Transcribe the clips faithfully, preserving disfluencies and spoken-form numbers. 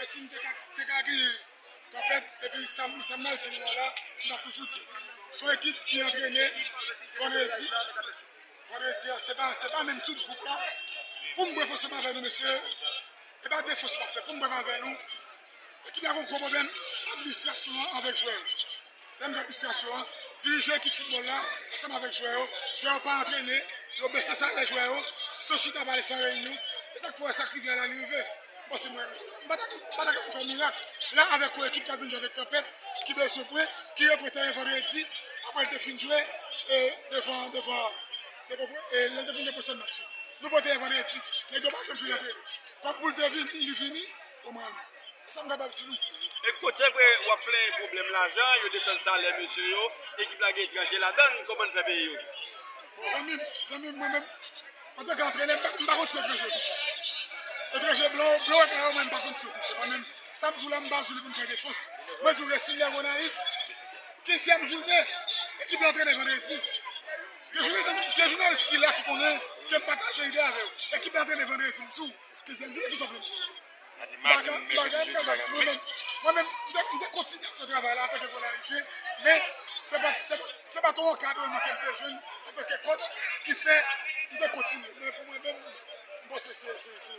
Si m te ka, te ka genyen tanpèt, epi sa m, sa m pral di nou an la, m t ap toujou di. Se yon ekip ki antrene vandredi. Vandredi an, se pa, se pa menm tout gwoup la. Pou m bref ansanm avè nou, mesye, e pa defans m ap fè. Pou m bref avè nou, ekip la gen yon gwo pwoblèm administrasyon an avèk jwè yo. Lè m di administrasyon an, dirijè ekip foutbòl la, ansanm avèk jwè yo, jwè yo pa antrene, yo bese salè jwè yo, san chita pale, san reyini. E sa k fè sa k rive a la, li rive. Bon, se mwen, m pa ta, m pa ta ka fè mirak. La, avèk yon ekip k ap vin jwe avèk tanpèt, ki bezwen pwen, ki repran teren vandredi, apre l te fin jwe, e devan, devan, devan, e lè l te fin depoze match. Nou pran teren vandredi, nèg yo pa janm fin antrene. Kòm pou l te vini, li vini, omwen, e sa m kapab di nou. E kote vre w ap plenyen pwoblèm lajan, yo desann salè mesye yo, ekip la gen etranje ladan l, kòman n fè peye yo? Bon, zanmi m, zanmi m, mwen menm, antanke antrenè, m pa, m pa konn si etranje yo touche. Etranje blan, blan ak nwa yo, mwen, m pa konn si yo touche. Mwen menm, sa m di w la, m pa di w li pou m fè defans. Mwen di w, Racing de Gonayiv, kenzyèm jounen, ekip la antrene vandredi. Gen jounalis, gen jounalis ki la ki konnen ke m pataje ide avè yo. Ekip la antrene vandredi, m di w, kenzyèm jounen, kisa w vle m di w? Bagay, bagay, bagay, mwen menm, mwen menm, m te, m te kontinye ap fè travay la antanke Gonayiv, men se pa, se pa, se pa t yon ankadreman ke m te jwenn antanke coach ki fè m te kontinye. Men pou mwen menm, m panse se, se, se,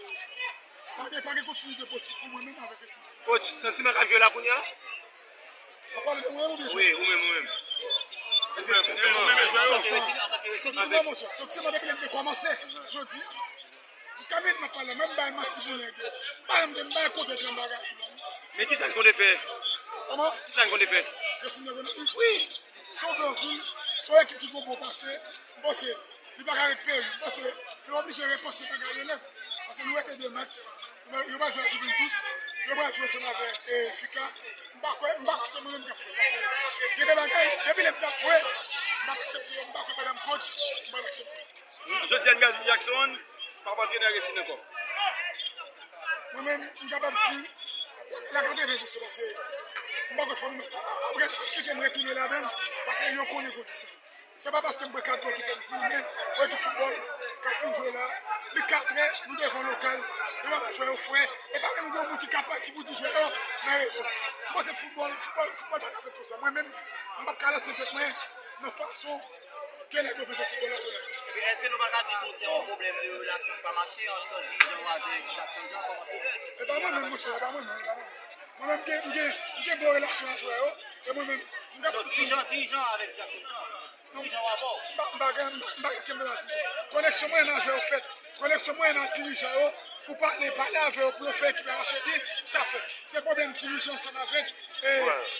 pa gen, pa gen kontinite posib pou mwen menm avèk Racing. Coach, santiman k ap jwe la kounye a? W ap pale de mwen oubyen jwè? Wi, ou menm, ou menm. Ou menm, ou menm, ou menm jwè yo? Sa, sa. Santiman, monchè, santiman depi lè m te kòmanse jodi a. Jiska minit m ap pale, menm bay manti pou nèg yo. M pa janm te, m bay kote ekran bagay ki ban nou. Men kisa n konte fè? Kòman? Kisa n konte fè? Racing de Gonayiv. Wi. Se yon gran vil, se yon ekip ki gon bon pase. M panse li pa ka ret peri. M panse yo oblije repanse bagay yo nèt. Paske nou rete de match. Yo pral jwe ak Juventus, yo pral jwe ansanm avèk, e, Fika. M pa kwè, m pa kwè se mwen menm k ap fè. Paske gen de bagay, depi lè m t ap jwe, m pa t aksepte yo, m pa kwè pandan m coach, m pa t aksepte. Jodi a, n ka di Jackson p ap antrene Racing ankò. Mwen menm, m kapab di, y ap antrene pou se pase. M pa kwè fò m, ap kite m retounen ladan l, paske yo konnen kondisyon. Se pa paske m pran kat gòl ki fè m di l, men yon ekip foutbòl k ap vin jwe la, li katrè, nou devan lokal, yo pa bat jwè yo frè, e pa menm gen yon moun ki kapab ki pou di jwè yo nan rezon. M panse foutbòl, foutbòl, foutbòl pa ka fèt konsa. Mwen menm, m p ap ka lanse tèt mwen nan fason ke nèg yo vle fè foutbòl la kounye a. Epi, èske nou pa ka di tou se yon pwoblèm de relasyon ki pa mache ant dirijan yo avèk Jackson Jean kòm antrenè ki... E pa mwen menm, monchè, e pa mwen menm, e pa mwen menm. Mwen menm, m gen, m gen, m gen bon relasyon ak jwè yo, e mwen menm, m kapab di... Dirijan, dirijan avèk Jackson Jean, dirijan w avè w. M pa, m pa gen, m pa, m pa gen kenbe nan dirijan. Koneksyon mwen nan jwè yo fèt. Koneksyon mwen nan dirijan yo, pou pale, pale avè yo, pou yo fè ekip la mache byen, sa fèt. Se pwoblèm dirijan ansanm avèk, e,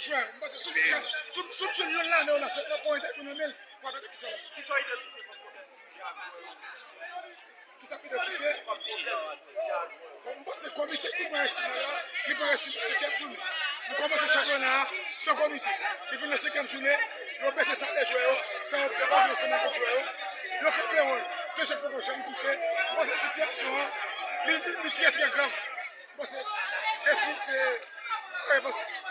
jwè yo. M panse si w, si w, si w jwenn yon lane yo nan sèt nan pran entèvyou nan men l, w ap tande kisa l ap di. Kisa w idantifye kòm pwoblèm dirijan ak jwè yo? Kisa k idantifye? Bon, m panse komite ki pran Racing nan la, li pran Racing nan senkyèm jounen. Nou kòmanse chanpyona a san komite. Li vin nan senkyèm jounen, yo bese salè jwè yo, sa yo pran ansanm avèk jwè yo. Yo fè pewòl, ke jwè poko janm touche. M panse sitiyasyon an, li, li, li trè, trè grav. M panse Racing se, mwen panse.